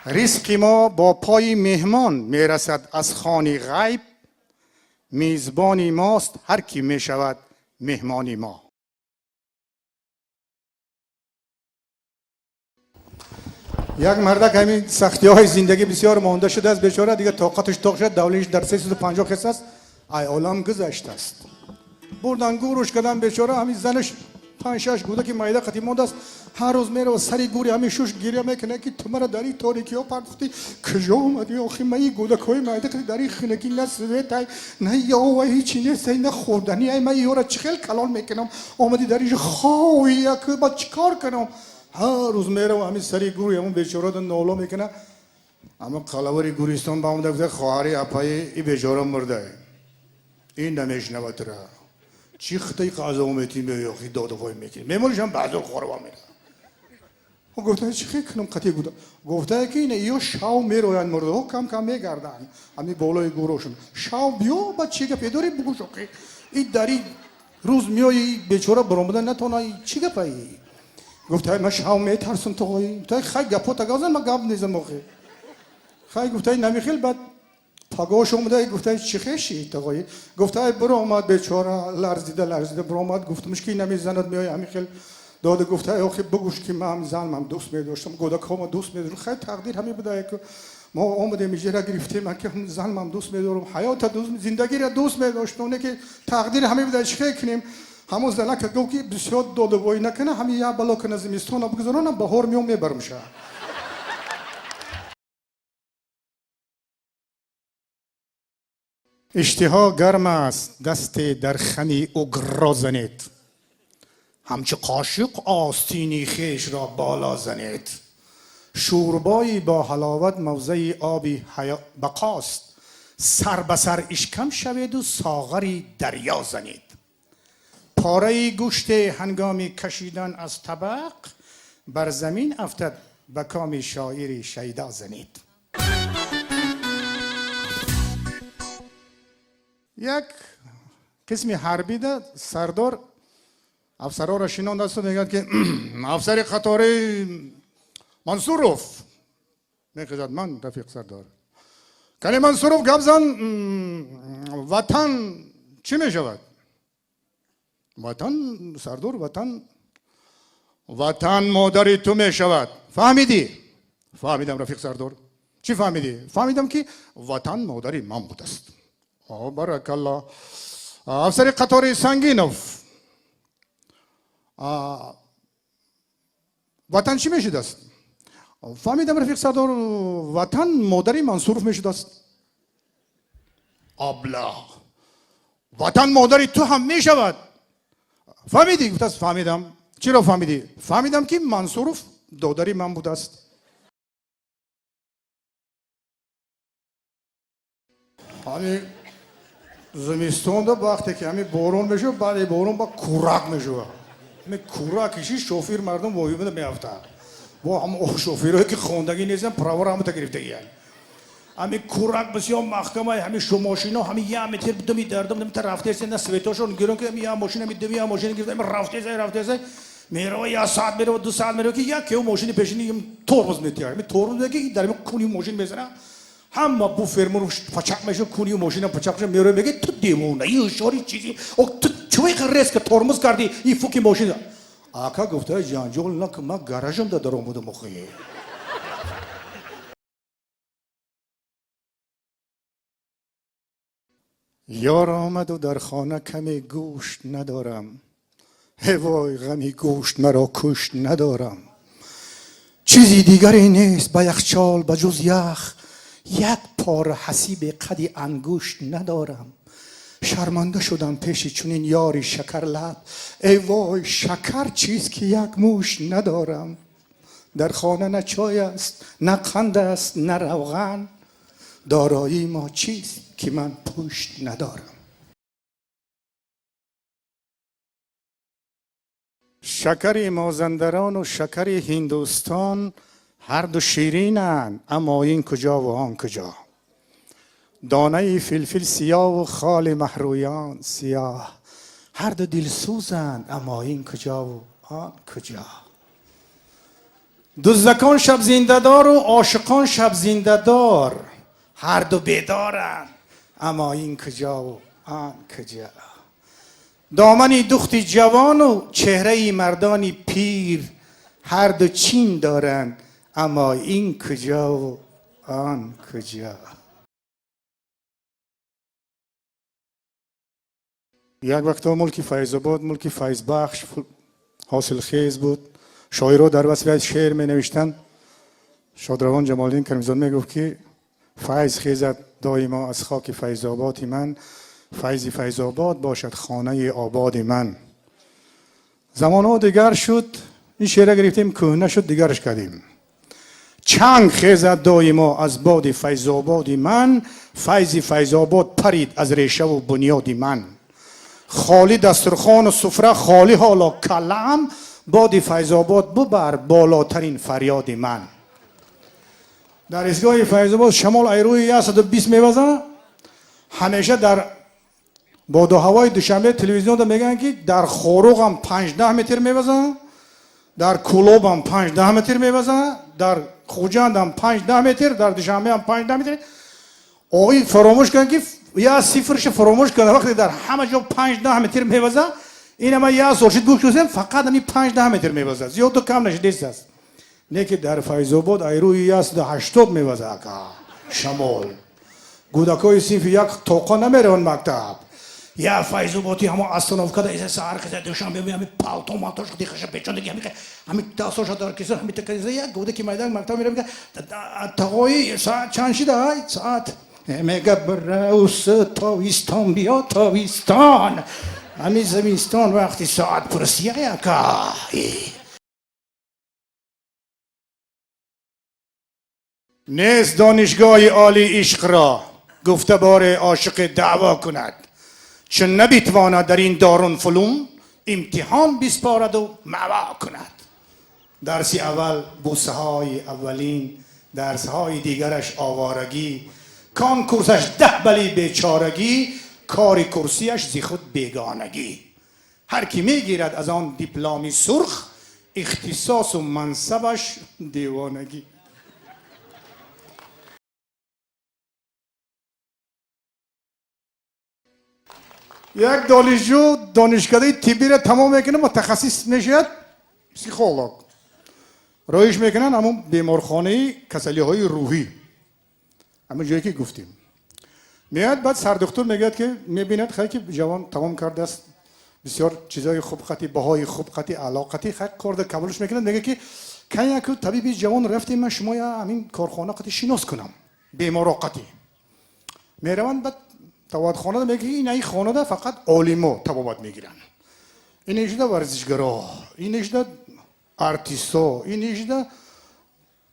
Ризқи мо бо пои меҳмон мерасад аз хони ғайб, мизбони мост ҳар ки мешавад меҳмони мо. Як мардак ҳамин сахтиҳои зиндагӣ бисёр монда шудааст, бечора дигар тоқаташ тоқ шуд, давлатиш дар 350 хес аст, ай олам гузаштааст. Бурдан гӯрш кардан бечора, ҳамин занаш 5-6 гӯдаки майда қатӣ мондааст, ҳар рӯз мерава сари гӯри ҳамин шуш гиря мекунад, ки ту мара дар ин торикиҳо партофтӣ, куҷо омадӣ охи, ман ин гӯдакҳои майда қатӣ дар ин хунакӣ, на светай, на ёвай, ҳичи нестай, на хӯрданӣ, ай ман ёра чӣ хел калон мекунам, омадӣ дар инҷо ховӣ, як ба чӣ кор кунам? Ҳар рӯз мерава ҳамин сари гӯри ҳамон бечора нола мекунад. Аммо қалавари гӯристон ба омада гуфта, хоҳари апаи и бечора мурда, ин намешнавад тура, чӣ хитаи қазо метӣ меёхи додувой мекунӣ, мемонишам баъзур хорва мера. Гуфта, чӣ хел кунам қатъи гуда? Гуфта, ки ина ё шав мероянд мурдаҳо, кам кам мегарданд ҳамин болои гӯрошон, шав биё, ба чӣ гапе дорӣ бугӯш, охи и дар и рӯз меои, бечора баромада натона, чӣ гапаи? Гуфта, ман шав метарсам тоғои. Гуфта, хай гапо тагазан, ман гап незам охи. Хай гуфта, намихел. Баъд пагош омада гуфта, чӣ хеши тоғои? Гуфта, биромад бечора, ларзида ларзида биромад, гуфтамш ки намезанад, меои ҳамин хел дода. Гуфта, охи бугӯш ки ман занам дӯст медоштам, гӯдакҳома дӯст медоштам, хай тақдир ҳамин буда, ки мо омадем иҷера гирифтем, ки занам дӯст медорам, ҳаёта дӯст, зиндагиро дӯст медоштам, не ки тақдир ҳамин буда, чӣ хел кунем? Ҳамон занака гуфт, ки бисёр додувоӣ накунам, ҳамин як бало кана зимистона бигузаронам, баҳор меом мебарамша. Иштиҳо гарм аст, дасте дар хами угро занед, ҳамчу қошиқ остини хешро боло занед. Шӯрбои бо ҳаловат мавзеи оби бақост, сар ба сар ишкам шаведу соғари дарё занед. Пораи гӯште ҳангоми кашидан аз табақ бар замин афтад, ба коми шоири шайдо занед. Як қисми ҳарбида сардор афсарҳоро шинондасту мегӯяд, ки афсари қатори Мансуров мехезад. Ман, рафиқ сардор. Кане, Мансуров, гап зан, ватан чӣ мешавад? Ватан, сардор, ватан, ватан модари ту мешавад. Фаҳмидӣ? Фаҳмидам, рафиқ сардор. Чӣ фаҳмидӣ? Фаҳмидам, ки ватан модари ман будааст. О, баракалло. Афсари қатори Сангинов, ватан чӣ мешудааст? Фаҳмидам, рафиқ сардор, ватан модари Мансуров мешудааст. Абла, ватан модари ту ҳам мешавад, фаҳмидӣ? Гуфтааст, фаҳмидам. Чиро фаҳмидӣ? Фаҳмидам, ки Мансуров додари ман будааст. Ҳамин зимистонда вақте ки ҳамин борон мешавад, баъди борон ба кӯрак мешавад, ҳамин кӯрак киши шофир мардум воҳимада меафтад. Бо ҳам шофирое ки хондагӣ нестан, правора ҳамата гирифтагиян. Ҳамин кӯрак бисёр маҳкама, ҳамин мошино ҳамин як метр думи дардум та рафтеса, на светошон гирон, ки ҳамин як мошина, ҳамин думи як мошина гирифта, ҳамин рафтеса, рафтеса мерава, як соат мерава, 2 соат мерава, ки як кеу мошини пешини тормоз метиҳад. Ҳамин тормоз меки дар ҳамин куни мошин мезана, ҳама буфермур пачақ мешавад, куни мошина пачақ мешавад. Мерава, меги, ту девонаи, ҳушёри чизи, ту чӯи резко тормоз кардӣ и фуки мошина? Ака, гуфта, ҷанҷол накун, ман гаражамда даромадам охи. Ёр омаду дар хона каме гӯшт надорам, ҳевой, ғами гӯшт маро кушт. Надорам чизи дигаре нест ба яхчол ба ҷуз ях, як пора ҳасибе қади ангушт надорам. Шарманда шудам пеши чунин ёри шакарлаб, эй вой, шакар чист, ки як мушт надорам. Дар хона на чой аст, на қанд аст, на равған, дороии мо чист, ки ман пушт надорам. Шакари Мозандарону шакари Ҳиндустон ҳарду ширинанд, аммо ин куҷову он куҷо. Донаи филфил сиёву холи маҳрӯён сиёҳ, ҳарду дилсӯзанд, аммо ин куҷову он куҷо. Дуздакон шаб зиндадору ошиқон шаб зиндадор, ҳар ду бедоранд, аммо ин куҷову он куҷо. Домани духти ҷавону чеҳраи мардони пир, ҳар ду чин доранд, аммо ин куҷову он куҷо. Як вақтҳо мулки Файзобод мулки файзбахш, ҳосилхез буд. Шоиро дар васфи шеър менавиштанд. Шодравон Ҷамолиддин Каримзод мегуфт, ки файз хезад доимо аз хоки Файзободи ман, файзи Файзобод бошад хонаи ободи ман. Замонҳо дигар шуд, ин шеъра гирифтем, кӯҳна шуд, дигараш кардем. Чанг хезад доимо аз боди Файзободи ман, файзи Файзобод парид аз решаву бунёди ман. Холӣ дастурхону суфра, холӣ ҳоло каллаам, боди Файзобод бубар болотарин фарёди ман. Дар истгоҳи Файзобод шамол айрӯи 120 мевазад. Ҳамеша дар боду ҳавои Душанбе телевизионда мегӯянд, ки дар Хоруғам 5-10 метр мевазад, дар Кӯлобам 5-10 метр мевазад, дар Хуҷандам 5-10 метр, дар Душанбеам 5-10 метр. Ои фаромӯш карданд, ки я сифрша фаромӯш карданд. Вақте дар ҳама ҷо 5-10 метр мевазад, ин ама як сол шуд, гӯш кардем, фақат ҳами 5-10 метр мевазад, зиёду кам нашидест аст. Не ки дар Файзобод айрӯи 180 мевазад, ака, шамол. Кӯдакҳои синфи як тоқа намераванд мактаб. Я файзободи ҳамо остановкада иса саҳар киса Душанбе, ҳами палто малтош дихаша печондаги, ҳами ҳами дастоша дар киса, ҳами такаиса, як кӯдаки майдан мактаб мерава, мега: «Тағои, соат чанд шида?» «Ай, соат», мега, «бираус тобистон, биё тобистон, ҳами зимистон вақти соат пурсия, ака». Нест донишгоҳи олии ишқро гуфта боре ошиқи даъво кунад, чун набитвонад дар ин дорунфунун имтиҳон биспораду маъво кунад. Дарси аввал бусаҳои аввалин, дарсҳои дигараш оварагӣ, конкурсаш 10 бали бечорагӣ, кори курсияш зи худ бегонагӣ. Ҳар ки мегирад аз он дипломи сурх, ихтисосу мансабаш девонагӣ. Як донишҷӯ донишкадаи тиббиро тамом мекунад, мутахассис мешавад, психолог. Роиш мекунанд ҳамон беморхонаи касалиҳои рӯҳӣ, ҳамон ҷое ки гуфтем. Меяд, баъд сардухтур мегӯяд, ки мебинад, хай, ки ҷавон тамом кардааст, бисёр чизои хуб қати, баҳои хуб қати, аъло қати, хай, корда қабулш мекунад. Мегӯяд, ки кай яку табиби ҷавон рафтем, ман шумоя ҳамин корхона қати шинос кунам, беморо қати. Мераванд, баъд табобатхонада мегӯяд, ки ин ай хонада фақат олимо табобат мегиранд, ин ишда варзишгаро, ин ишда артисто, ин ишда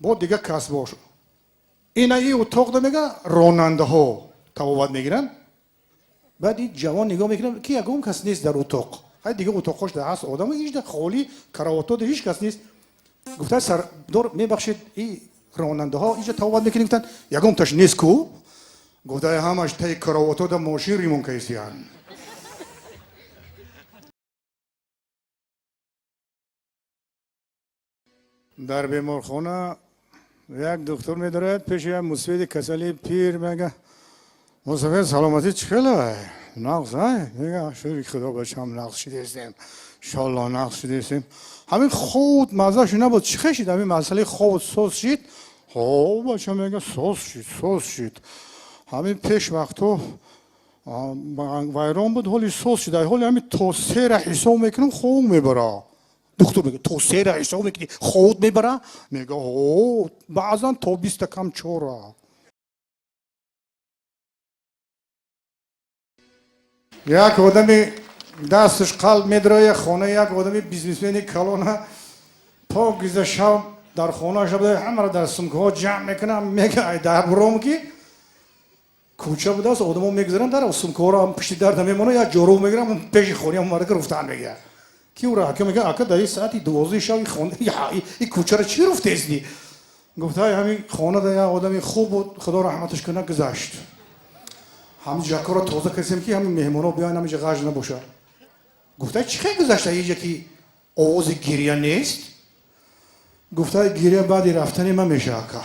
бо дигар касбош, ина и утоқда, мега, ронандаҳо табобат мегиранд. Баъд ин ҷавон нигоҳ мекунад, ки ягон кас нест дар утоқ. Хай, дигар утоқҳош да ҳаст одам, ишда холӣ, каравотода ҳеҷ кас нест. Гуфта сардор: «Мебахшед, и ронандаҳо инҷа табобат мекунед?» Гуфтанд: «Ягонташ нест ку». Гуфта: «Ҳамаш таи каравотода мошин ремонт кардистиянд». Дар беморхона як духтур медорад пеши як мусфеди касали пир, мега: «Мусафед, саломатӣ чӣ хела, нағз ай?» Мега: «Шукри Худо, бачам, нағз шидестем, иншолло, нағз шидестем. Ҳамин хобут маззашу набуд, чӣ хел шид ҳамин масъалаи хобут, соз шид?» «Ҳо, бача, — мега, — соз шид, соз шид. Ҳамин пеш вақтҳо вайрон буд, ҳоли соз шид. Ҳоли ҳамин то сера ҳисоб мекунам, хоб мебара». Духтур мега: «То сера ҳисоб мекунӣ, хобут мебара?» Мега: «Ҳо, баъзан то биста кам чора». Як одами дасташ қалб медроя хонаи як одами бизнесмени калона. Покиза шав дар хонааш буда, ҳамаро дар сумкаҳо ҷамъ мекунам. Мега: «Ай дар буром, ки кӯча будааст, одамо мегузаранд, дар сумкаҳоро пишти дар намемонад, як ҷорӯб мегирам, пеши хонаам мардака руфтан». Мега, ки ӯро ака мега: «Ака, дар саати 12 шав и кӯчаро чӣ руфтесди?» Гуфта: «Ҳамин хонада як одами хуб буд, Худо раҳматаш кунад, гузашт. Ҳамин ҷакоро тоза кардем, ки ҳамин меҳмонҳо биёянд, ҳаминҷа ғаж набошад». Гуфта: «Чӣ хел гузашта, иҷа ки овози гиря нест?» Гуфта, гиря баъди рафтани ман меша, ака.